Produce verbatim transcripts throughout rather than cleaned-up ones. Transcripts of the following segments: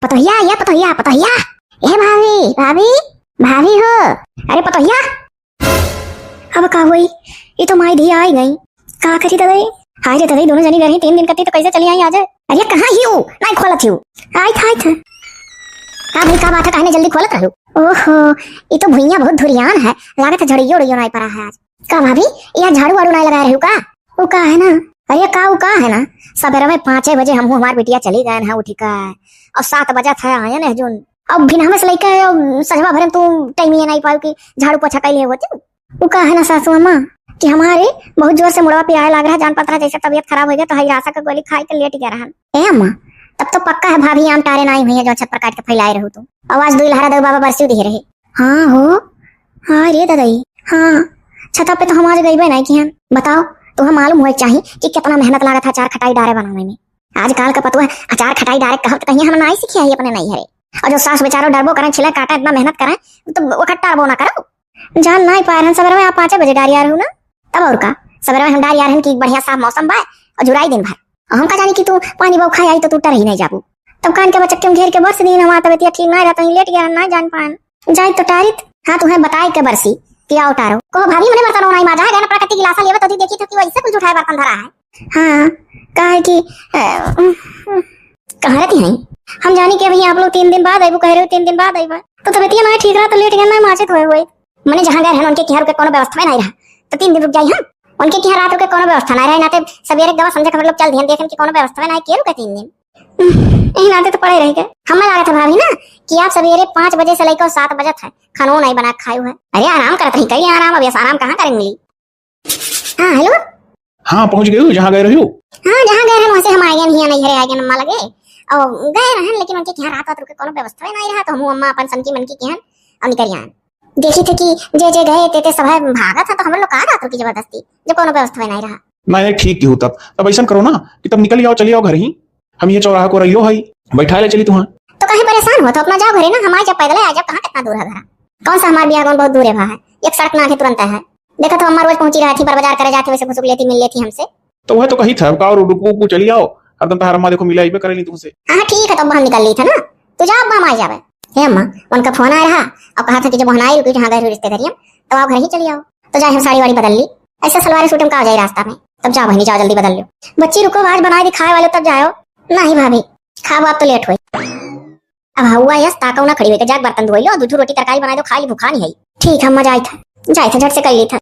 पतोहिया, ये पतोहिया, पतोहिया। ए भाभी, भाभी, भाभी हो। अरे पतोहिया। अब का होई? ई तो माई धिया आई गई। का करी ददई? हाय रे ददई, दोनों जनी घर ही तीन दिन कती तो कैसे चली आई आज? अरे कहाँ ही हूँ? नहीं खोलत ही हूँ। आई था, आई था। का भाई, का बात है? काहे जल्दी खोलत रहू? ओहो, ई तो भुइयां बहुत धुरियान है। लागत है झड़ियो उड़ियो नहीं पड़ा है आज। का भाभी, यहाँ झाड़ू वाड़ू नहीं लगा रही हो का? वो का है ना, अरे का, वो का है ना, सवेरे में पाँचे बजे हम, हमार बिटिया चली गए हैं उठी का, और सात बजे था आए ना जोन। अब बिना में से लेके सजवा भरे तू टाइम ये नहीं पाऊ कि झाड़ू पोछा कैले होती। वो का है ना सासू अम्मा कि हमारे बहुत जोर से मुड़वा पिराए लाग रहा, जान पड़त रहा जैसे तबीयत खराब हो गया, तो हई रासा का गोली खाई के लेट गया रहन। ए अम्मा, तब तो पक्का है भाभी आम टारे नहीं हुई है जो छत पर काट के फैलाए रहू तू। आवाज दुई लहरा दऊ बाबा बरसी दिए रहे। हाँ हो, हाँ रे ददई, हाँ, छता पे तो हम आज गईबे नहीं किहन। बताओ, तुम्हें मालूम होए के चाही कि कितना मेहनत लागत है अचार खटाई डारे बनावे में। आजकल का पतुआ अचार खटाई डारे कहब तो कहीं हम नहीं सीखे हैं अपने नहीं हरे। और जो सास बेचारो डरबो करें, छिले काटे, इतना मेहनत करें, तो वो खट्टा बो ना करो। जान नहीं पाए रहन, सवेरे में आप पाँचे बजे डारी आ रहू ना, तब और का। सवेरे में हम डारी आ रहन कि बढ़िया साफ मौसम बा और जुराई दिन भर। और हमका जानी कि तू पानी बहु खाए आई तो तू टरही नहीं जाबू। तब कान के बचक के घेर के बरस दिन, हमार तबियत ठीक नहीं रहता, लेट गया, नहीं जान पान। जाई तो टारित, हाँ, तुम्हें बताए के बरसी कि आओ टारो। कहो भाभी, मने बर्तन नहीं माजा है, गए ना प्रकृति गिलासा लेवे तो देखी तो कि वैसे कुछ उठाए बर्तन धरा है। हाँ, काहे कि, अ, कहाँ रहती हैं? हम जानी कि अभी आप लोग तीन दिन बाद आइबू, कह रहे हो तीन दिन बाद आइबा। तो तबियतिया नहीं ठीक रहा तो लेट गए ना माजे धोए हुए। मने जहाँ गए रहन उनके किहाँ रुके कोनो व्यवस्था नहीं रहा, तो तीन दिन रुक जाई हम। उनके किहाँ रात रुके कोनो व्यवस्था नहीं रहा, नाते सवेरे गवा समझे खबर लोग चल दिहन, देखेन कि कोनो व्यवस्था नहीं, के रुके तीन दिन। यही नाते तो पड़े रह गए। हमें लागत है भाभी ना कि आप सवेरे पाँच बजे से लेकर सात बजे तक खानो नहीं बना के खाए हुए। अरे आराम करत रही, कहीं आराम, अब ऐसा आराम कहाँ करेंगे? हाँ, हेलो। हाँ, पहुँच गई हो जहाँ गए रही हो? हाँ, जहाँ गए रहन वहाँ से हम आए गए नहीं, नहीं घरे आए गए अम्मा लगे। और गए रहन लेकिन उनके किहाँ रात वात रुके कोनो व्यवस्था नहीं रहा, तो हम अम्मा अपन सनकी मनकी किहन और निकल आए। देखी थे कि जे जे गए ते ते सब भागत है, तो हम लोग का रात रुकी जबरदस्ती जब कोनो व्यवस्था नहीं रहा। नहीं, नहीं, ठीक की हो तब। तब ऐसा करो ना कि तब निकल जाओ, चले जाओ घर ही। हम ये चौराहा को रहियो है, बैठा ले चली तुहाँ। तो कहीं परेशान हो तो अपना जाओ घरे ना, हम आए जब पैदल आए जब, कहाँ कितना दूर है घर? कौन सा हमार बियाह कौन बहुत दूर है, वहाँ है एक सड़क ना है तुरंत है। देखा तो अम्मा रोज पहुंची रहती, पर बाजार करे जाती, वैसे घुसुक लेती, मिल लेती हमसे। तो वह तो कही था, अब का और रुकू, रुकू, चली आओ, हरदम तहार अम्मा देखो मिला इबे करेली तुमसे। हाँ, हाँ, ठीक है, तो अब हम निकल ली था ना, तू जा, अब हम आ जावे। हे अम्मा, उनका फोन आ रहा, और कहा था कि जब वहाँ आई रुकी, जहाँ गए रिश्तेदारियाँ, तो आप घर ही चली आओ। तो जाए हम साड़ी वाड़ी बदल ली, ऐसे सलवार सूट में का हो जाए रास्ता में, तब जाओ बहनी, जाओ जल्दी बदल लो। बच्ची रुको, आज बनाए दी खाए वाले, तब जाओ। नहीं भाभी, खाओ, आप तो लेट हुई। अब हवा यस ताकौ ना खड़ी होइके, जाके बर्तन धोई लो, दूध रोटी तरकारी बनाई दो, खाई ली, भूखा नहीं है। ठीक है अम्मा, जाइत है, जाइत है, झट से कर ली था।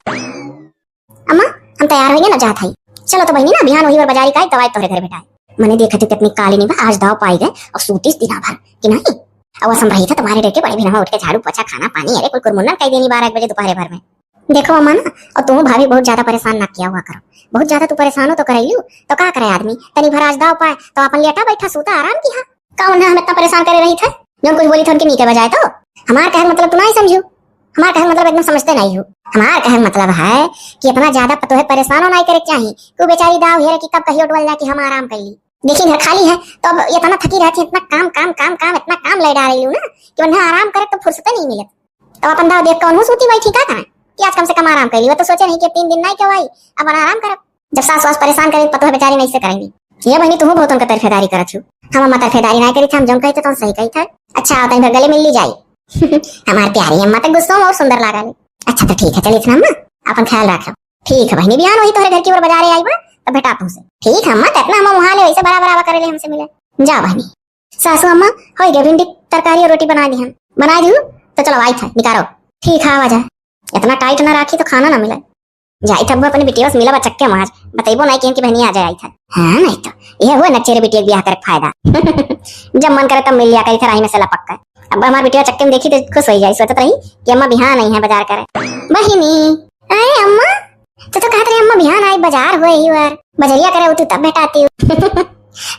अम्मा, हम तैयार होइगे ना, जात है। चलो तो बहनी ना, बिहान वही बार बाजारी का आई, तब आए तोहरे घर बेटा। मने देखा थे कितनी काली नहीं बा, आज दाव पाई गए और सूतीस दिना भर कि नहीं। अब असम रही था तुम्हारे डर के, बड़े बिना उठ के झाड़ू पोछा, खाना पानी, अरे कुल कुरमुन्नन कह देनी बारह एक बजे दोपहर भर में। देखो अम्मा ना, और तुम भाभी बहुत ज्यादा परेशान ना किया हुआ करो, बहुत ज्यादा तू परेशान हो तो करे यू, तो का करे आदमी, तनी भर आज दाव पाए तो अपन लेटा बैठा सूता आराम किहा। का उन्हें हम इतना परेशान करे रही थे? जो कुछ बोली थे उनके नीके बजाए तो। हमार कहल मतलब तू नहीं समझू, हमार कहल मतलब एकदम समझते नहीं हो। हमार कहल मतलब है कि इतना ज्यादा पतोहे परेशान हो नहीं करे के चाही कि वो बेचारी दाव हेरे कि कब कहियो डोल जाए कि हम आराम कर ली। देखी घर खाली है तो अब इतना थकी रहती है, इतना काम काम काम काम, इतना काम ले डाल रही हूँ ना कि उन्हें आराम करे तो फुर्सत नहीं मिले। तो अपन दाव देख कौन हूँ सूती बैठी का करें कि आज कम से कम आराम कर ली। वो तो सोचे नहीं कि अब तीन दिन नहीं कवाई, अपन आराम करब। जब सास वास परेशान करे, पतोह बेचारी नहीं से करेंगी। ये बहनी, तुम बहुत उनका तरफेदारी करत हो। हम अम्मा तरफेदारी नहीं करी था, हम जौन कही थे तो सही कही था। अच्छा, आओ तनी भर गले मिल ली जाई। हमार प्यारी अम्मा तो गुस्सों में और सुंदर लागा ले। अच्छा तो ठीक है, चलिए इतना अम्मा, अपन ख्याल रखो। ठीक है बहनी, बिहान वही तोहरे घर की ओर बाजारे आई बा, तब भेटा तुमसे। ठीक है अम्मा, तो इतना अम्मा वहाँ ले वैसे बड़ा बड़ा करे ले हमसे मिले। जा बहनी। सासू अम्मा, होई गए भिंडी तरकारी और रोटी बना दी हम। बना दी हूँ, तो चलो आई था निकारो। ठीक है, आवा जा। इतना टाइट ना राखी तो खाना ना मिले। जाई था अपने बिटिया से मिला बचक के मार, बतैबो नहीं कि बहनी आ जाए आई था। हाँ नहीं तो, ये हुआ नच्चेरे बिटिया के ब्याह करे के फायदा। जब मन करे तब मिल लिया करी था राही में से लपक कर। अब हमार बिटिया चक्के में देखी तो खुश हो जाए, सोचत रही कि अम्मा बिहान नहीं है बाजार करे। बहिनी, अरे अम्मा, तो, तो कहत रही अम्मा बिहान आई बाजार हुए ही बार। बजरिया करे होती तब भेटाती हूँ।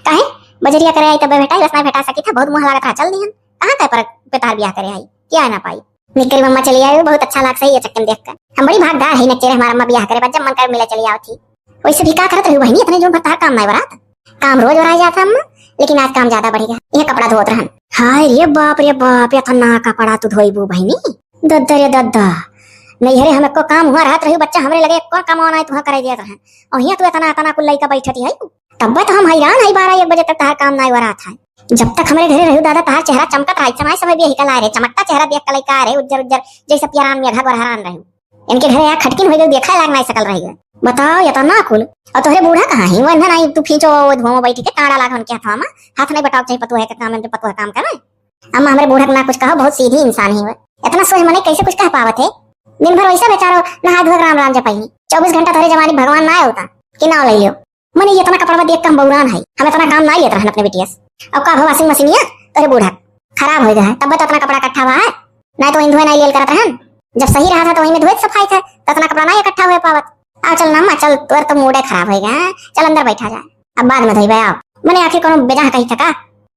काहे? बजरिया करे आई तब भेटाई, बस ना भेटा सकी था, बहुत मुँह लागत रहा, चल दिहन। कहाँ कहे पर बेतार ब्याह करे आई, क्या ना पाई। निकरी मम्मा चली आई, बहुत अच्छा लाग सही ये चक्के में देख कर। हम बड़ी भागदार है, नच्चेरे हमारा अम्मा ब्याह करे, बस जब मन कर मिले चली आओ थी। वैसे भी का करत रही बहनी, इतने जोन भर तार काम नहीं बरात। काम रोज बराई जात अम्मा, लेकिन आज काम ज्यादा बढ़ गया। ये कपड़ा धोत रहन। हाय रे बाप रे बाप, इतना कपड़ा तू धोईबू बहनी? दद्दा रे दद्दा, नैहरे हम एको काम हुआ रहत रही, बच्चा हमरे लगे एको काम नहीं तुहा करे दिया रहन। और यहाँ तू इतना, इतना कुल लइका बैठती है। तब्बे तो हम हैरान है, बारह एक बजे तक तहार काम नाई वरात है। जब तक हमरे घरे रहू दादा, तहार चेहरा चमकत रहा, समय समय भी यही कला रे, चमकता चेहरा देख के लइका रे, उज्जर उज्जर, जैसे पियरान मेघा गोरहरान रहू। इनके घरे आ खटकिन होइ गई, देखा लाग नाई सकल रही गई। बताओ, ये तो ना कुल। और तोहरे बूढ़ा कहाँ है? वो इन्हें नाई तू खींचो, वो धुआं बैठ के टाड़ा लाग उनके हथवा में। हाथ नहीं बटाव चाहिए, पतोह है कितना में पतोह काम करे। अम्मा, हमरे बूढ़ा के ना कुछ कहो, बहुत सीधी इंसान ही वो। इतना सोच मने कैसे कुछ कह पावत है? दिन भर वैसे बेचारो नहा धो के राम राम जपाई। चउबीस घंटा तोहरे जवानी भगवान ना होता कि नाव ले लियो। मने ये इतना कपड़ा देख के हम बौरान है, हम इतना काम ना लेत रहन अपने बिटिया से। अब का भवा washing machine या तोहरे बूढ़ा खराब हो गया है, तब तो इतना कपड़ा इकट्ठा हुआ है, नहीं तो वहीं धोए नहीं लेल करत रहन। जब सही रहा था तो वहीं में धोए सफाई था, तो इतना कपड़ा ना इकट्ठा हुए पावत। आओ चल ना अम्मा, चल, तोर तो mood खराब हो गया है, चल अंदर बैठा जाए, अब बाद में धोइबे। आओ, मने आखिर कोनो बेजा कही था का?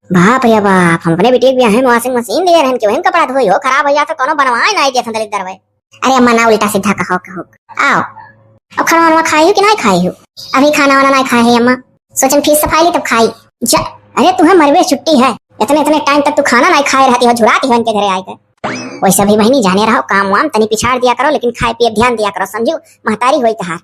बाप रे बाप, हम अपने बिटिया के बियाह में washing machine दिए रहन कि वही में कपड़ा धोई हो, खराब हो जाता कोनो बनवाए ना देत दलित दरवे। अरे अम्मा, ना उल्टा सीधा कहो, कहो। आओ, अब खाना वाना खाई हो कि नहीं खाई हो? अभी खाना वाना नहीं खाए है अम्मा, सोचन फिर सफाई ली तब खाई। जा, अरे तुम्हें मरबे छुट्टी है, इतने इतने टाइम तक तू खाना नहीं खाए रहती हो, झुराती हो इनके घरे आए के। वैसे भी बहनी जाने रहो, काम वाम तनी पिछाड़ दिया करो, लेकिन खाए पिए ध्यान दिया करो, समझू? महतारी होई तहार।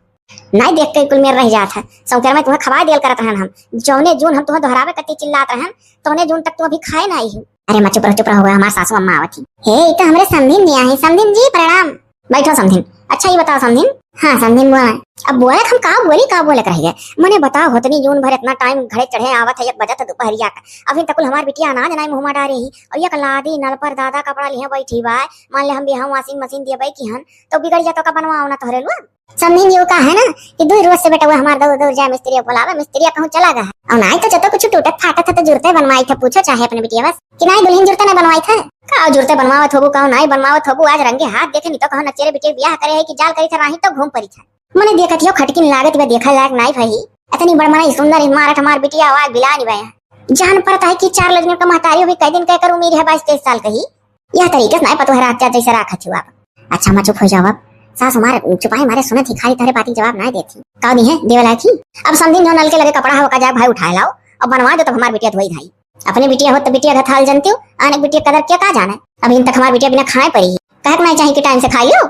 नहीं देख के कुल मेर रह जात है, सौकेर में तुम्हें खवाए दियल करत रहन हम। जौने जून हम तुम्हें दोहरावे कत्ती चिल्लात रहन, तौने जून तक तुम अभी खाए ना आई हो। अरे अम्मा चुप रहो, चुप रहो, हमार सासू अम्मा आवत ही। हे, ई तो हमरे समधिन जी आई। समधिन जी प्रणाम। बैठो समधिन। अच्छा ये बताओ समधिन। हाँ समधिन बोला। अब बोले हम का बोली, का बोले के रह गए। मने बताओ, होतनी जून भर इतना टाइम घरे चढ़े आवत है, एक बजत है दोपहरिया का, अभी तक हमार बिटिया अनाज नहीं मुँह में डारे ही, और एक लादी नल पर दादा कपड़ा लिए बैठी बा। मान ले हम भी हम washing machine दिए बाई की हन, तो बिगड़ जातो का बनवाओ ना तोहरे लोग। समधिन जी, वो का है ना कि दुई रोज से बेटा वो हमार दौड़ दौड़ जाए, मिस्त्री बोलावे, मिस्त्री कहूँ चला गया है। और नाई तो जतो कुछ टूटत फाटत है तो जुरते बनवाई थे, पूछो चाहे अपने बिटिया बस कि नाई दुल्हन जुरते ना बनवाई थे। का जुरते बनवावत होबू, कहूँ नाई बनवावत होबू, आज रंगे हाथ देखे नहीं तो कहूँ नचेरे बिटिया बियाह करे है कि जाल करी थे राही तो घूम परी थे। मने देखत हियो खटकिन लागत बा, देखा लायक नाई भई। इतनी बड़ मने सुंदर इमारत हमार बिटिया आवाज बिला नहीं बा। जान पड़ता है कि चार लड़कियों का महतारी भी कई दिन कह कर उम्मीद है बाईस तेईस साल का ही। यह तरीके से नाई पतोह राख जा जैसे राखत हो आप। अच्छा अम्मा चुप हो जाओ अब। सास हमारे चुपाई मारे सुनत ही खाली तोहरे बात के जवाब नाई देती। का दी है देवे लायक ही? अब समधिन जो नल के लगे कपड़ा है ओका जाए भाई उठाए लाओ और बनवा दो तब हमार बिटिया धोई धाई। अपने बिटिया हो तो बिटिया का हाल जानती हो, आने बिटिया कदर क्या का जाने। अभी तक हमार बिटिया बिना खाए पड़ी है। कहे के नाई चाही कि टाइम से खाई लो।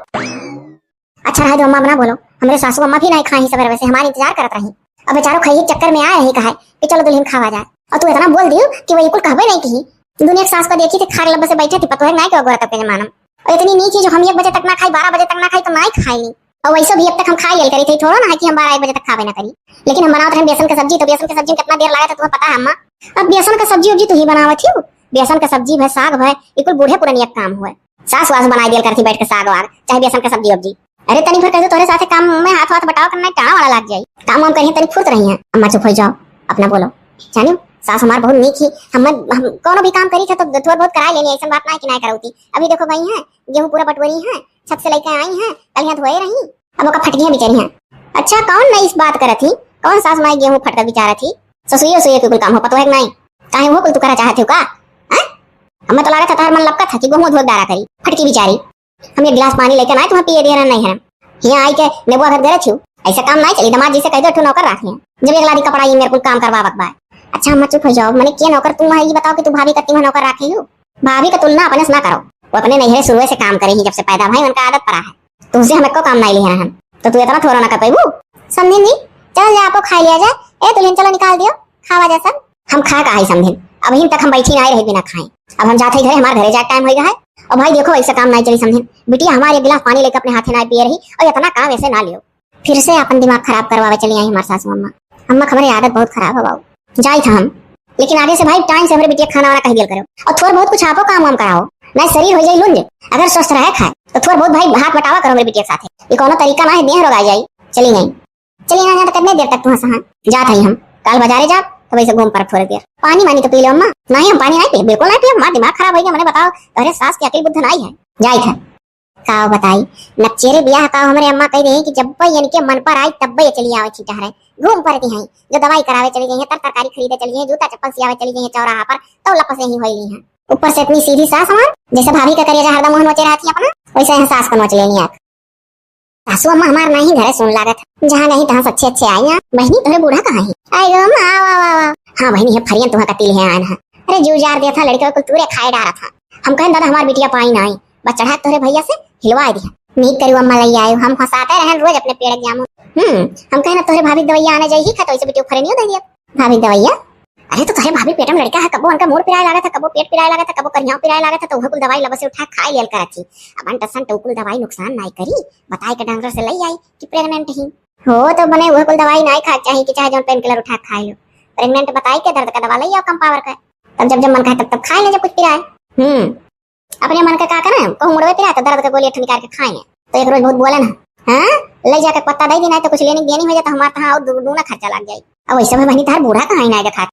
अच्छा रहे दो अम्मा, अब ना बोलो। हमरे सासू अम्मा भी नाई खाई सवेरे से, हमारे इंतजार करत रही। अब बेचारो खाई के चक्कर में आए रही कहे कि चलो दुल्हन खावा जाए। और तू इतना बोल दियो कि वही कुल कहबे नहीं की। दुनिया के सास को देखी थी खार लब्बे से बैठे थी पतोहे नाई के अगोर तक के जमाना में। और इतनी नीक ही जो हम एक बजे तक ना खाई, बारह बजे तक ना खाई तो नाई खाई ली। और वैसे भी अब तक हम खा लेल करी थी, थोड़ा ना है कि हम बारह एक बजे तक खावे ना करी। लेकिन हम बनावत रहे बेसन के सब्जी, तो बेसन के सब्जी में कितना देर लगा था तुम्हें पता है अम्मा? अब बेसन के सब्जी उब्जी तू ही बनावत ही, बेसन के सब्जी भय साग भय, ये कुल बूढ़े पुरानी एक काम हुए। सास वास बनाई दियल करती बैठ के साग वाग, चाहे बेसन के सब्जी उब्जी। अरे तनी भर कह दो तोहरे साथे काम में हाथ वाथ बटाव करना, टाड़ा वाला लाग जाई। काम वाम करिए तनी फुर्त रही है। अम्मा चुप हो जाओ, अपना बोलो। जानियो सास हमार बहुत नीक ही, हम, हम कोनो भी काम करी थे तो थोड़ बहुत कराई लेनी, ऐसा बात ना है कि ना करौती। अभी देखो गई हैं, गेहूं पूरा बटोरी हैं, छत से लेके आई हैं, कल यहाँ धोए रही, अब ओका फटकियां बिचारी हैं। अच्छा कौन नई इस बात करत ही, कौन सास माई गेहूं फटका बिचारत ही? ससुइयो सुइयो के कुल काम हो पतो है कि नहीं? काहे वो कुल तू करा चाहत हो का? हैं? हमें तो लागत है तार मन लपकत है कि गेहूं धोए डारा करी, फटकी बिचारी। हम एक गिलास पानी लेके ना तुम्हें पिए दे रहे नहीं है। यहाँ आई के नेबुआ घर गरज छू, ऐसा काम नहीं चली। दामाद जी से कह दो, एक ठो नौकर रख लें। जब एक लादी कपड़ा ये मेरे कुल काम करवा बकबा। अच्छा अम्मा चुप हो जाओ, मैंने क्या नौकर तुम है, ये बताओ कि तू भाभी का तीन नौकर रखे हो? भाभी का तुलना अपने से ना करो, वो अपने नैहरे शुरू से काम करे ही, जब से पैदा भाई उनका आदत पड़ा है। तुमसे हम एको काम नहीं लिहे रहन, तो तू इतना थोड़ा ना कर पैबू। समझी नहीं, चल जा आपको खा लिया जाए। ए दुल्हन चलो निकाल दियो, खावा जाए सब। हम खा का है समझिन, अबहिन तक हम बैठी ना रहे बिना खाए। अब हम जाते ही घरे, हमारे घरे जाए टाइम हो गया है। और भाई देखो ऐसा काम नहीं चली समझिन, बिटिया हमारे एक गिलास पानी लेकर अपने हाथे ना पिए रही और इतना काम ऐसे ना लियो। फिर से अपन दिमाग खराब करवावे चली आई हमारे सासू अम्मा। अम्मा हमारी आदत बहुत खराब है बाबू, जाई था हम, लेकिन आगे से भाई टाइम से हमारे बिटिया खाना वाना कह दिया करो और थोड़ा बहुत कुछ आपो काम वाम कराओ, नहीं शरीर हो जाए लुंज। अगर स्वस्थ रहे खाए तो थोड़ा बहुत भाई हाथ बटावा करो मेरे बिटिया के साथ, ये कोनो तरीका ना है, देह रोग आ जाई। चली नहीं। चलिए ना, यहाँ तो कितने देर तक तुहाँ सहा? जात हई हम। काल बाजारे जाब, तब ऐसे घूम पर थोड़े देर। पानी वानी तो पी लो अम्मा। नहीं, हम पानी नहीं पिए, बिल्कुल नहीं पिए। हमारा दिमाग खराब हो गया, मैंने बताओ, अरे सास की अकल बुद्धि नहीं है। जाई था। का बताई, नकचेरे बियाह का हमरे अम्मा कह रही कि जब इनके मन पर आई, तब ये चली आवे छी टहरे। घूम परती हैं, जो दवाई करावे चली गई हैं, तर तरकारी खरीदे चली गई हैं, जूता चप्पल सियावे चली गई हैं चौराहा पर, तो लपस यही हो गई हैं। ऊपर से इतनी सीधी सास हमार, जैसे भाभी का करेजा हरदम मुँह नोचे रहती है अपना, वैसे यहाँ सास को नोच लेनी है। सासू अम्मा हमार नहीं घरे सुन लागत है। जहाँ नहीं तहाँ से अच्छे अच्छे आई हैं। बहिनी तोहरे बूढ़ा कहाँ है? आए गो अम्मा, आओ, आओ, आओ, आओ। हाँ बहिनी, है फरियन तुहाँ कतील है आन है। अरे जू जार दिया था लड़के को तूरे खाए डारा था। हम कहें दादा हमार बिटिया पाई ना आई, बस चढ़ा तोहरे भैया से हिलवा दिया। नीक करू अम्मा लई आयो, हम फंसाते रहन रोज अपने पेड़ के जामुन। हम्म, हम कहें ना तोहरे भाभी दवैया आने जाई ही खा तो ऐसे बिटिया फरे नहीं दे दिया। भाभी दवाइया? अरे तो तोहरे भाभी पेट में लड़का है, कबो उनका मूड़ पिराए लागत है, कबो पेट पिराए लागत है, कबो करियाव पिराए लागत है, तो उहे कुल दवाई लबसे उठा खाए लियल करत ही। अब अंट संट उ कुल दवाई नुकसान नाई करी, बताए के डॉक्टर से लई आई कि प्रेग्नेंट ही। हो तो बने उहे कुल दवाई नाई खाए के चाही कि चाहे जौन पेन किलर उठा के खाए लो। प्रेग्नेंट बताई के दर्द का दवा लई आओ कम पावर का, तब जब जब मन कहे तब तब खाए ले जब कुछ पिराए। हम्म। अपने मन के का करे, कहूँ मुड़वे पिराए तो दर्द के गोली एक ठो निकाल के खाए। तो एक रोज बहुत बोले ना, हाँ, ले जाके पत्ता दे दी, नाई तो कुछ लेने देनी हो जाए तो हमार तहाँ और दू-, दूना खर्चा लग जाए। अब वैसे में बहनी तार बूढ़ा कहाँ ही ना आएगा खात।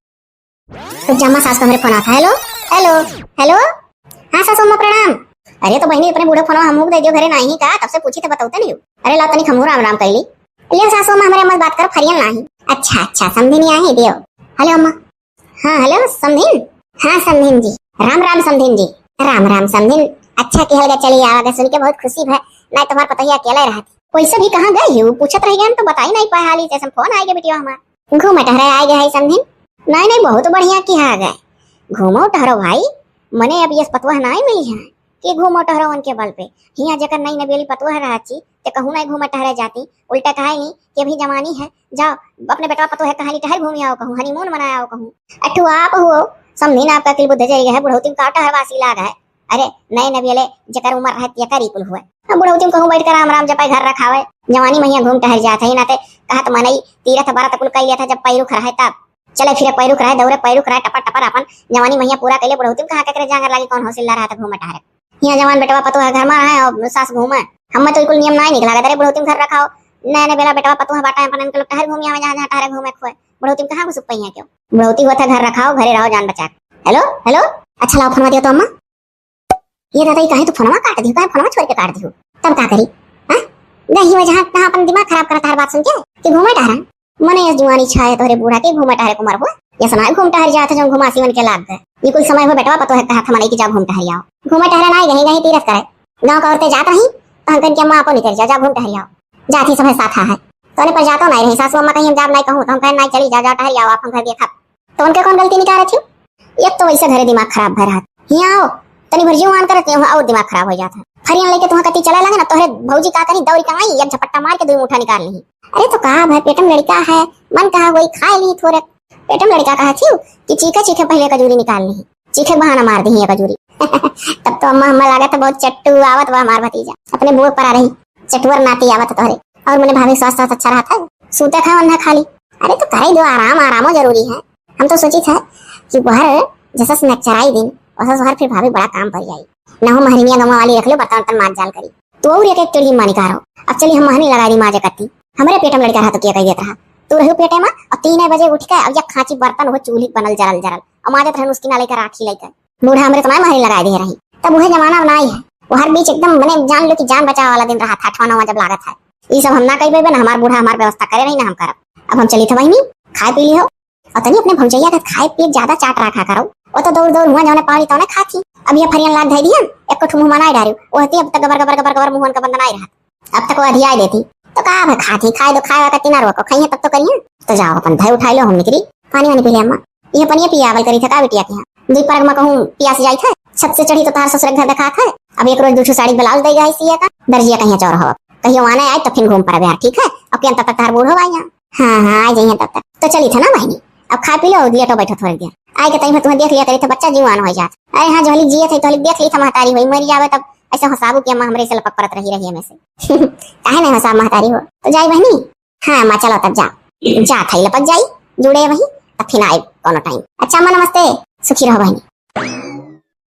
तो जम्मा सास का हमरे फोन आता, हेलो, हेलो, हेलो। हाँ सासू अम्मा प्रणाम। अरे तो बहनी अपने बूढ़े फोनवा हमहू के दे दियो, घरे नाही का, तब से पूछी तो बतौते नहीं हो। अरे लाओ तनिक हमहू राम राम कैली। लियो सासू अम्मा हमरे अम्मा से बात करो, फरियन नाही। अच्छा अच्छा समधी नहीं आई दियो। हेलो अम्मा। हाँ हेलो समधिन। हाँ समधिन जी, राम राम समधिन जी। राम राम समधिन। अच्छा किहल गा चली आवा गा, सुन के बहुत खुशी भय। नहीं तुम्हार पतोहिया अकेले रहत। वैसे भी कहाँ गए ही, पूछत रह गए तो बताई नहीं पाए हाली, जैसे फोन आए गे बिटिया हमार। घूमे टहरे आए गे है समधिन। नहीं नहीं बहुत बढ़िया किहा गए, घूमो टहरो भाई। मने अब ये पतोह नहीं मिली है कि घूमो टहरो उनके बल पे। हियाँ जेकर नई नबेली पतोह रहत छी, ते कहूँ नहीं घूमे टहरे जाती, उल्टा कहे नी कि अभी जवानी है, जाओ अपने बेटवा पतोह कहानी टहर घूमी आओ कहूँ, हनीमून मनाए आओ कहूँ। अठू आप हो, समधिन आपका अकिल बुद्धि जरी गए है, बुढ़ौती में का टहरवासी लाग है। अरे नए नबेले जेकर उम्र रहे तेकर ई कुल हुए। अब बुढ़ौती में कहूँ बैठ के राम राम जपे घर रखावे, जवानी महिया घूम टहर जात है, नाते कहत मनई तीरथ बरत कुल कई लेत है जब पैरुख रहे तब। चले फिरे पैरुख रहे, दौड़े पैरुख रहे, टपर टपर अपन जवानी महिया पूरा कैले, बुढ़ौती में कहाँ केकरे जांगर लागी, कौन हौसिल्ला रहत घूमे टहरे। हियाँ जवान बेटवा पतोह घर में रहे और सास घूमे। हमें तो ई कुल नियम नाई निक लागत। अरे बुढ़ौती में घर रखाओ, नए नबेला बेटवा पतोह बाटा अपन इनके लोग टहर घूमी आवे, जहाँ जहाँ टहरे घूमे खोए। बुढ़ौती में कहाँ घुसुक पइहें क्यों? बुढ़ौती हुआ था घर रखाओ, घरे रहो जान बचा। हेलो हेलो। अच्छा लाओ फोनवा दियो तो अम्मा। ये दादा, ये काहे तू फोनवा काट दियो, काहे फोनवा छोड़ के काट दियो? तब का करी? हाँ? गई हुआ जहाँ तहाँ अपन दिमाग खराब करत हर बात सुन के कि घूमे टहरा। मने यस जुआनी छाए तोहरे बूढ़ा के घूमे टहरे को मरबो। ये समय घूम टहर जात है जो घुमासी मन के लाग गए। ये कुल समय हो बेटवा पतोह कहा था मनई कि जा घूम टहर आओ। घूमे टहरे ना गही गही तीरथ करे। गाँव का औरतें जात रही तो हम कन के अम्मा आपो निकल जा, जा घूम टहर आओ। जात ही समय साथ है। तोने पर जातो नहीं रही, सासू अम्मा कहीं हम जाब नहीं कहूँ तो हम कहें नहीं चली जा, जा टहर आओ आप हम घर देखा। तो उनके कौन गलती निकाल रही? एक तो वैसे घरे दिमाग खराब भर रहा। हियाँ आओ, तनी भर जीव मान करत हैं, और दिमाग खराब हो जाता है। फरियन लेके तुहाँ कती चला लगे ना, तोहरे भौजी का करी दौरी का आई, एक झपट्टा मार के दो मुठा निकाल ली। अरे तो कहा भाई, पेट में लड़का है, मन कहा वही खाए ली थोड़े। पेट में लड़का कहा थी कि चीखे चीखे पहले कजूरी निकाल ली, चीखे बहाना मार दी है कजूरी। तब तो अम्मा, अम्मा लागत है बहुत चट्टू आवत बा हमार भतीजा, अपने बुआ पर आ रही, चटुअर नाती आवत है तोहरे। और मने भाभी स्वास्थ्य अच्छा रहत है, सूते खा वंधा खाली। अरे तो करे दो आराम, आरामो जरूरी है। हम तो सोची था कि बहर जैसा से नक्चराई दिन, वैसा से बहर फिर भाभी बड़ा काम पर जाई। ना हो महरिनिया गमा वाली रख लो, बर्तन वर्तन माज जाल करी। तो और एक एक टेढ़ी मानी कह रहो। अब चली हम महनी लगा दी माजे कत्ती। हमरे पेट में लड़का रहा तो क्या कह देत रहा? तू रहो पेटे में और तीन बजे उठ के अब या खांची बर्तन हो चूल्ही बनल जरल जरल। और माजत रहन उसकी ना लेकर राखी लेकर। बूढ़ा हमरे तो ना महरी लगा दे रही। तब वह जमाना अब नाई है। वो हर बीच एकदम मने जान लो कि जान बचावे वाला दिन रहा था, अठवा नौवा जब लागत है। ये सब हम ना कह पेबे, ना हमार बूढ़ा हमार व्यवस्था करे रही, ना हम करब। अब हम चली थे बहिनी, खाए पी ली हो। और तनी अपने भौजैया के खाए पिए ज्यादा चाट रखा करो। वो तो दौड़ दौड़ हुआ जौने पावली तौने खात ही। अब ये फरियन लाग धई दिहन, एको ठो मुँह मनाई डारी। वो हती अब तक गबर गबर गबर गबर मुँहन का बंद नाई रहत। अब तक वो अधियाई देती। तो का अब खात ही, खाए दो, खाए वाला तीना रोको, खाइए तब तो करिए। तो जाओ अपन धई उठाई लो, हम निकली। पानी वानी पी ले अम्मा। ये पनिया पियावल करी था का बिटिया के यहाँ? दुई परग में कहूँ पियास जाई था। छत से चढ़ी तो तार ससुर घर देखा था। अब एक रोज दू ठो साड़ी ब्लाउज दे गई सिए का। दर्जिया कहीं चोर हो। कहियो आने आए तो फिर घूम पर बिहार, ठीक है? अब के अंत तक तार बूढ़ हो आई यहाँ। हाँ, हाँ, आ जाइए तब तक। तो चली था ना बहनी, अब खा पी लो, लेटो बैठो थोड़ी देर। आए के टाइम में तुम्हें देख लिया करी थे, बच्चा जीवान हो जात। अरे हाँ, जोहली जिए थे, तोहली देख ली था महतारी हुई, मरी जावे तब ऐसे हंसाबू कि अम्मा हमरे से लपक परत रही, रही हमें से। काहे नहीं हंसाब महतारी हो? तो जाई बहनी। हाँ अम्मा, चलो तब जाओ। जा था लपक जाई, जुड़े वही, तब फिर आए कोनो टाइम। अच्छा अम्मा नमस्ते, सुखी रहो बहनी।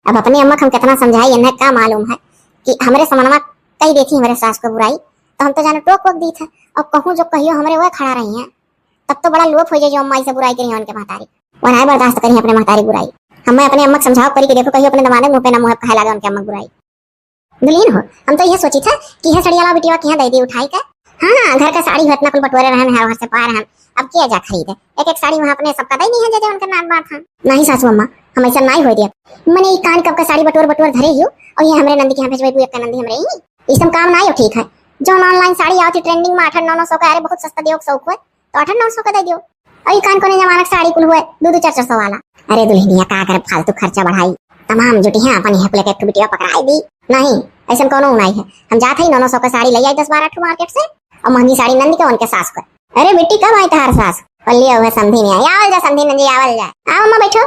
अब अपने अम्मा के हम कितना समझाई, इन्हें का मालूम है कि हमरे समनवा कही देती हमरे सास को बुराई, तो हम तो जाने टोक वोक दी था। अब कहूँ जो कहियो हमरे वह खड़ा रही हैं, तब तो बड़ा लोप हो जाए जो अम्मा ऐसे बुराई करी उनके महतारी। वह नाय बर्दाश्त करी अपने महतारी बुराई। हमें अपने अम्मा के समझाओ परी कि देखो कहियो अपने दमादे मुँह पे ना मुँह कहे लागे उनके अम्मा के बुराई। दुल्हन हो, हम तो यह सोची था कि यह सड़िया ला बिटिया के यहाँ दे दी उठाई का। हाँ, घर का साड़ी हो इतना कुल बटोरे रहन है, वहाँ से पाए रहन, अब किया जा खरीदे? एक एक साड़ी वहाँ अपने सबका दे नहीं है, जैसे उनका नाम बात है। नहीं सासू अम्मा, हम ऐसा नहीं हो दिया। मने ई कान कब का साड़ी बटोर बटोर धरे ही हो, और ये हमरे नंदी के यहाँ भेजबे, एक का नंदी हमरे ही। ई सब काम नहीं हो ठीक है। जो ऑनलाइन साड़ी आवती ट्रेंडिंग में आठ आठ नौ नौ सौ का, अरे बहुत सस्ता दियो, शौक हुए तो आठ आठ नौ सौ का दे दियो। और ई कान कोने जमाना के साड़ी कुल हुए दो दो चार चार सौ वाला। अरे दुल्हनिया का करे फालतू खर्चा बढ़ाई, तमाम जुटी हैं अपन यहाँ लेके एक ठो बिटिया पकड़ाई दी। नहीं, ऐसा कोनो नहीं है। हम जाते ही नौ नौ सौ का साड़ी ले आई दस बारह ठो मार्केट से, और महंगी साड़ी नंद के उनके सास को। अरे बेटी, कब आई तहार सास? पल्ली हुए समधी नहीं आई। आवल जा समधी जी, आवल जा। आओ अम्मा, बैठो।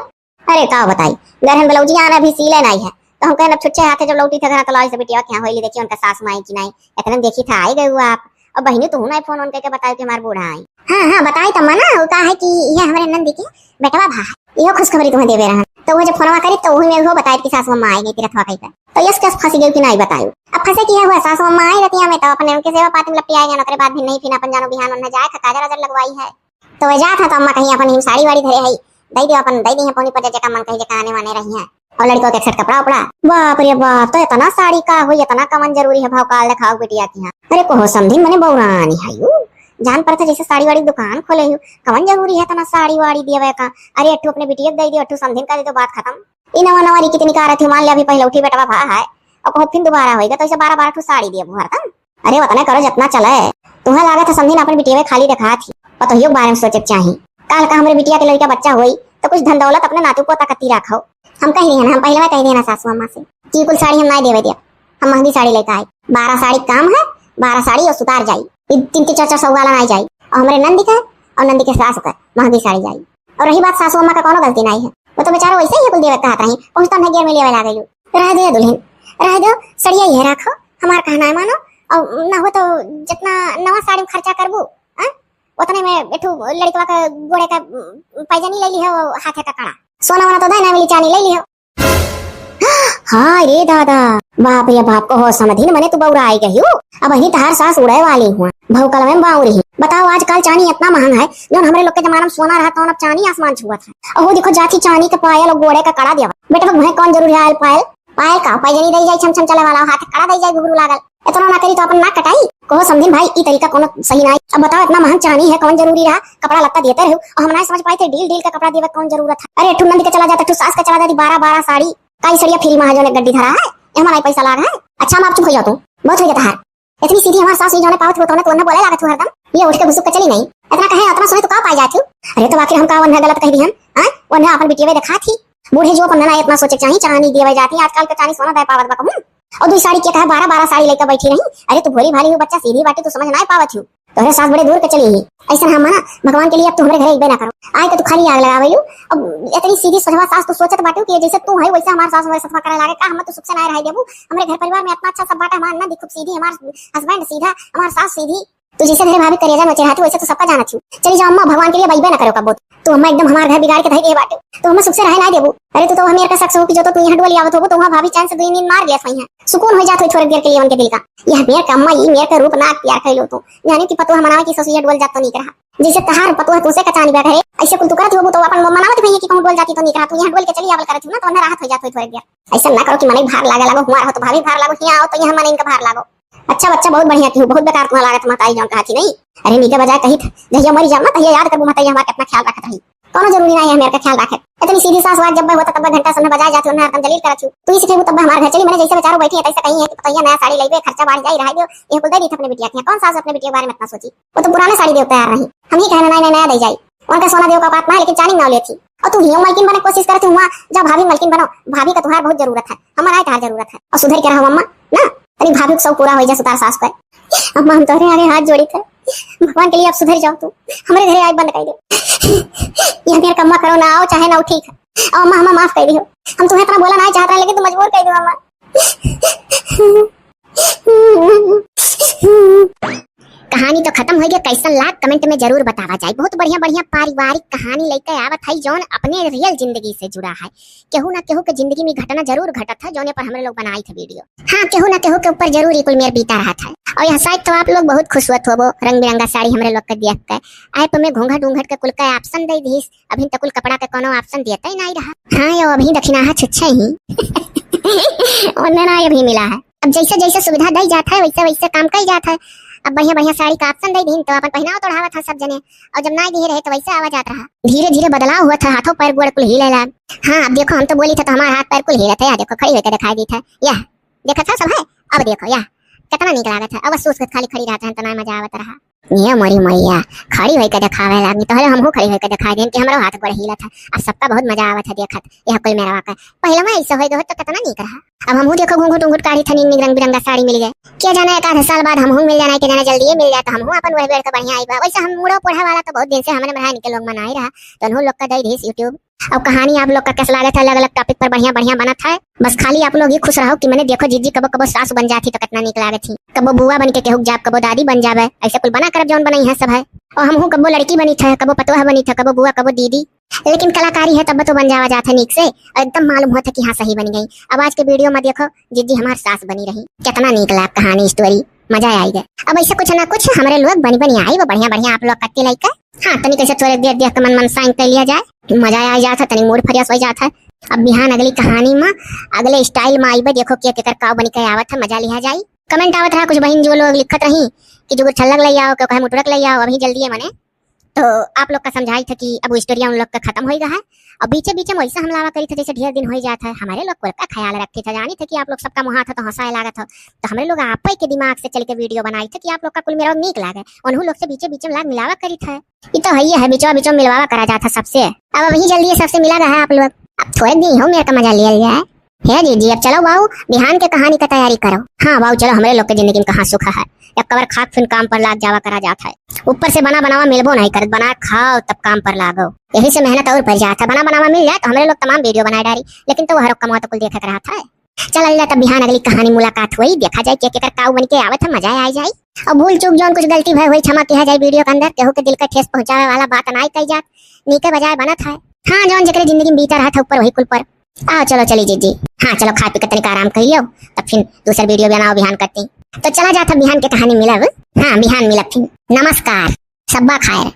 अरे का बताई, गरहन ब्लाउजिया आना अभी सीले नाई है, तो हम कहन अब छुच्छे हाथे जब लौटी थे घर, तो लाओ इसे बिटिया के यहाँ होइली, देखी उनका सास माई की नाई। इतने देखी था, आई गए हुआ आप। अब बहिनी, तू ना फोन उनके के बताई कि हमार बूढ़ा आई। हाँ, हाँ, बताई तो मना, वो का है कि ये हमारे नंदी के बेटवा भा है, इहो खुशखबरी तुम्हें देवे रहन। तो वो जब फोनवा करी, तो वही में वो बताई कि सासू अम्मा आई गई तीरथवा कहीं पे। तो यस कस फंसी गई कि नाई बताई। अब फंसे की है हुआ, सासू अम्मा आई रहती हमें, तो अपने उनके सेवा पाती में लपटी आई जान, ओकरे बाद भी नहीं फिर अपन जानो बिहान उन्हें जाए, काजर वाजर लगवाई है। तो वह जात है, तो अम्मा कहीं अपन ही साड़ी वाड़ी धरे है, दे दियो अपन, दे दी है पौनी पजे जेका मन कही जेका आने वाने रही है। और लड़कों के सेट कपड़ा उपड़ा। बाप रे बाप, तो इतना साड़ी का हुई, इतना कवन जरूरी है, भाव काल दिखाओ बिटिया की। हाँ, अरे कोहो समधी, मने बौरानी है यू, जान पड़ता जैसे साड़ी वाड़ी दुकान खोले हूँ। कवन जरूरी है इतना साड़ी वाड़ी दिया का? अरे अट्ठू अपने बिटिया के दे दियो, अट्ठू समधिन का दे दो, बात खत्म। ई नवा नवा री कितनी का रही, मान ले अभी पहले उठी बेटवा भा है, और कहो फिर दोबारा होइगा, तो इसे बारह बारह ठू साड़ी दिए हरदम। अरे, वतने करो, जितना चले। तुम्हें लागत है समधी ना अपन बिटिया खाली देखा थी, पतोहियो के बारे में सोचे के चाही। काल का हमरे बिटिया के लड़का बच्चा होई, तो कुछ धन दौलत अपने नातू पोता कती रखो। हम कह रहे हैं ना, हम पहले कह रहे हैं ना सासू अम्मा से कि कुल साड़ी हम ना देवे दिया, हम महंगी साड़ी लेके आए। बारह साड़ी काम है, बारह साड़ी और सुतार जाई, ई तीन तीन चार चार सौ वाला ना जाई। और हमरे नंदी का और नंदी के सास का महंगी साड़ी जाई। और रही बात सासू अम्मा का, कोनो गलती नहीं है, वो तो बेचारो वैसे ही कुल देवे कहत रही, पहुँचता नहीं गेर में लेवे लागे। रह दे दुल्हन, रह दो, सड़िया ये रखो, हमार कहना है मानो, और ना हो तो जितना नवा साड़ी में खर्चा करबू, हाँ, उतने में एठू लड़कवा के गोड़े का, उम, पैजनी ले ली हो, हाथे का कड़ा। सोना वोना तो दे ना मिली, चानी ले ली हो। हाँ रे दादा, बाप रे बाप, कहो समधिन, मने तू बौरा आई गई हो। अब अही तहार सास उड़े वाली हुआ, भौकल में बाऊ रही। बताओ, आजकल चानी इतना महंग है, जौन हमरे लोग के जमाना में सोना रहा, तौन अब चानी आसमान छुअत है। अहो देखो, जाथी चानी के पायल और गोड़े का कड़ा दिया। बेटा, तुम्हें कौन जरूरी है आयल पायल? पायल का पैजनी दई जाई, छम छम चले वाला, हाथ कड़ा दई जाई, घुघरू लागल। इतना ना करी तो अपन नाक कटाई। कहो समधिन भाई, ई तरीका कोनो सही ना है। अब बताओ, इतना महंग चानी है, कौन जरूरी रहा, कपड़ा लत्ता देते रहो, और हम ना समझ पाए थे, डील डील का कपड़ा देवे कौन जरूरत है। अरे, एक ठू नंद के चला जाता, एक ठू सास का चला जाती, बारह बारह साड़ी, काई सड़िया फ्री में है, जो एक गड्डी धरा है, ये हमारा पैसा लाग है। अच्छा, हम आप चुप हो जाओ, तू बहुत हो गया तहार। इतनी सीधी हमार सास नहीं जाने पावत हो, तो उन्हें बोले लागत हो हरदम, ये उठ के घुसुक के चली नहीं। इतना कहे, इतना सुने तो का पाई जाती हो? अरे, तो आखिर हम का वन्हा गलत कह दी हम, हाँ? वन्हा अपन बिटिया में देखा थी। बूढ़े जो अपन ना इतना सोचे चाही, चानी दिए जाती, आजकल के चानी सोना दे पावत बा कहूँ। और दुई साड़ी के कहे बारह बारह साड़ी लेकर बैठी रही। अरे तू भोली भाली हो बच्चा, सीधी बाटे, तू समझ ना पावत हो। तोहरे सास बड़े दूर के चली ही। ऐसा हम ना भगवान के लिए अब तू हमरे घरे अइबे ना करो। आए तो तू खाली आग लगावे लू। अब इतनी सीधी सोझवा सास तू सोचत बाटू कि जैसे तू है वैसे हमार सास हमारे सतवा करे लागे का? हम तो सुख से ना रह देबू। हमरे घर परिवार में इतना अच्छा सब बाटा, हमार नंदी खूब सीधी, हमार हस्बैंड सीधा, हमार सास सीधी। तू जैसे घरे भाभी करेजा नोचे रहती वैसे तू सबका जानत हूँ। चली जाओ अम्मा, भगवान के लिए अब अइबे ना करो कबो। तू अम्मा एकदम हमार घर बिगाड़ के धई दे बाटे। तू हमें सुख से रहे ना देबू। अरे तू तो हमें का शख्स हो कि जो तो तू यहाँ डोली आवत होबू तो वहाँ भाभी चैन से दुई नींद मार लिया सही है। सुकून हो जात हो थोड़ी देर के लिए उनके दिल का। यह मेर का अम्मा, ये मेर का रूप ना अख्तियार कर लो तू। जाने की पतोह मनावे की ससुइया डोल जात तो नीक रहा। जैसे तहार पतोह तुझसे कचानी बैठ है, ऐसे कुल तू करत होबू तो अपन मनावत भैया कि कहूँ डोल जाती तो नीक रहा। तू यहाँ डोल के चली आवल करत हो ना तो उन्हें राहत हो जात हो थोड़ी देर। ऐसा ना करो कि मने भार लागे लगो, हुआ रहो तो भाभी भार लागो, यहाँ आओ तो यहाँ मन इनका भार लागो। अच्छा बच्चा, बहुत बढ़िया की हूँ, बहुत बेकार तुम्हारा लागत महतारी जौन कहा थी नहीं। अरे नीके बजाय कही था, जहिया मरी जाओ ना तहिया याद करबू महतारी हमारा कितना ख्याल रखत रही। कोनो जरूरी नहीं है मेरे का ख्याल रखे। इतनी सीधी सास वास जब होता तब घंटा समय बजाए जाती, उन्हें हरदम जलील करत हूँ। तू इसे कहबू तब हमारे घर चली, मैंने जैसे बेचारो बैठी है तैसे कहीं है कि पतोहिया नया साड़ी लेबे, खर्चा बाढ़ जाई, रहा दियो, ये कुल दे दी था अपने बिटिया के। कौन सास अपने बिटिया के बारे में इतना सोची? वो तो पुराने साड़ी देव तैयार रही, हम ही कहना नया नया दे जाई। उनका सोना देव का औकात ना है, लेकिन चानी ना लेती। और तू हियो मलकिन बने कोशिश करती हुआ, जा भाभी मलकिन बनो, भाभी का तुहार बहुत जरूरत है, हमारा ही तुहार जरूरत है। और सुधर के रहो अम्मा ना, तनी भाभी को सब पूरा हो जा सुतार सास पर। अम्मा हम तोहरे आगे हाथ जोड़ी थे, भगवान के लिए आप सुधर जाओ, तू हमरे घरे आए बंद कर दे। ये मेरे कम्मा करो ना, आओ चाहे ना, ठीक है। अब अम्मा हमें माफ कर दियो, हम तुम्हें इतना बोला ना चाहत रहे, लेकिन तुम मजबूर कर दो अम्मा। कहानी तो खत्म हो गया, कैसन लाग कमेंट में जरूर बतावा जाए। बहुत बढ़िया बढ़िया पारिवारिक कहानी लेके आवत है जौन अपने रियल जिंदगी से जुड़ा है। केहू ना केहू के जिंदगी में घटना जरूर घटत है जौने पर हमरे लोग बनाई थे वीडियो। हाँ, केहू ना केहू के ऊपर जरूर ई कुल मेर बीता रहत है। और यहाँ शायद तो आप लोग बहुत खुश हुआ थोबो रंग बिरंगा साड़ी हमरे लोग के देख के। ऐप में घूंघट घूंघट के कुल का ऑप्शन दे दीस, अभी तक कुल कपड़ा के कोनो ऑप्शन देते ही नहीं रहा। हाँ यो अभी दक्षिणाहा छुच्छे ही उन्हें ना अभी मिला है। अब जैसे जैसे सुविधा दी जात है वैसे वैसे काम कई जात है। अब बढ़िया बढ़िया साड़ी का ऑप्शन दे दीन तो अपन पहनावत ओढ़ावत है सब जने, और जब ना दिए रहे तो वैसे आवा जात रहा। धीरे धीरे बदलाव हुआ था, हाथों पैर गोड़ कुल हिले लाग। हाँ अब देखो हम तो बोली थे तो हमारा हाथ पैर कुल हिलत है, देखो खड़ी होकर दिखाई दी था। यह देखा था सब है, अब देखो यह कितना नीक लागत है। अब सूस खाली खड़ी रहत है तो ना मजा आवत रहा। ये मोरी मैया, खड़ी होइके देखावे लागी, तोहरे हमहू खड़ी होइके देखाइ देन कि हमरो हाथ गोड़ हिलत है। अब सबका बहुत मजा आवत है देखत, यह कुल मेरवा का। पहिले में ऐसे होइके होत तो कितना नीक रहा। अब हमहू देखो घूंघट उंघट काढ़ी थनी, निक रंग बिरंगा साड़ी मिल गए। के जाने एक आध साल बाद हमहू मिल जाना, के जाने जल्दी मिल जाए तो हमहू अपन वह बेड़ का बढ़िया आई बा। वैसे हम मुड़ो पोढ़े वाला तो बहुत दिन से हमरे मरहा इनके लोग मनाई रहा, तो उन्हू लोग का दे दीस YouTube। अब कहानी आप लोग का कैसा लागत है, अलग-अलग topic पर बढ़िया-बढ़िया बनत है। बस खाली आप लोग ही खुश रहो कि मने देखो जीजी कबो कबो सास बन जाती तो कितना नीक लागत ही। कबो बुआ बन के केहू जाब, कबो दादी बन जाबे, ऐसे कुल बना करब जौन बनई है सब है। और हमहू कबो लड़की बनी थे, कबो पतोह बनी थे, कबो बुआ, कबो दीदी। लेकिन कलाकारी है तब तो बन जावा जात है नीक से, और एकदम मालूम होत है कि हाँ सही बन गई। अब आज के video में देखो जीजी हमार सास बनी रही, कितना नीक लाग कहानी story। मजा आई गए। अब ऐसे कुछ ना कुछ हमरे लोग बनी बनी आई, वो बढ़िया बढ़िया आप लोग कत्ती लइका। हाँ, तनी कैसे थोड़े देर देख के मन मन साइन कर लिया जाए, मजा आ जात है, तनी mood fresh हो जात है। अब बिहान अगली कहानी में, अगले style में आईबे, देखो के केकर काव बनी के आवत है, मजा लिया जाए। Comment आवत रहा कुछ बहिन जो लोग लिखत रही कि जुगुर छल्लक ले आओ, केहू कहे मुटुरक ले आओ, अभी जल्दी है मने। तो आप लोग का समझाई था कि अब वो story उन लोग का खत्म होई गया है। अब बीचे बीचे में वैसा हम लावा करी था जैसे ढेर दिन होई जात है, हमारे लोग कुल का ख्याल रखी था, जानी था कि आप लोग सबका मुहा था तो हंसाए लागत हो, तो हमरे लोग आपे के दिमाग से चल के video बनाई था कि आप लोग का कुल मेरा नीक लागे, उन्हू लोग से बीचे बीचे में लाग मिलावा करी था। ये तो है ही है, बीचवा बीचवा मिलवावा करा जात है सबसे। अब अभी जल्दी ये सबसे मिला गया है आप लोग, अब थोड़े दिन हो मेरे का मजा लिया जाए। हे जीजी, अब चलो बाऊ, बिहान के कहानी का तैयारी करो। हाँ बाऊ, चलो, हमरे लोग के जिंदगी में कहाँ सुख है, एक कवर खाक फिन काम पर लाग जावा करा जात है। ऊपर से बना बनावा मिलबो नहीं करत, बना खाओ तब काम पर लागो। यही से मेहनत और बढ़ जात है, बना बनावा मिल जाए तो हमरे लोग तमाम video बनाए डारी, लेकिन तो वह रोक कमवा तो कुल देखे के रहत है। चलल जा तब बिहान अगली कहानी मुलाकात होई, देखा जाए के केकर काऊ बन के आवत है, मजा आ जाए। और भूल चूक जौन कुछ गलती भय होई क्षमा किया जाए, video के अंदर केहू के दिल का ठेस पहुँचावे वाला बात नाई कही जात, नीके बजाय बनत है। हाँ, जौन जेकरे जिंदगी में बीता रहत है ऊपर वही कुल पर। आओ, चलो, चली जीजी। हाँ, चलो, खा पी के तनिक आराम कर लियो, तब फिर दूसर video बनाओ बिहान करती। तो चला जात है बिहान के कहानी मिलब। हाँ, बिहान मिलब फिर। नमस्कार, सब्बा खायर।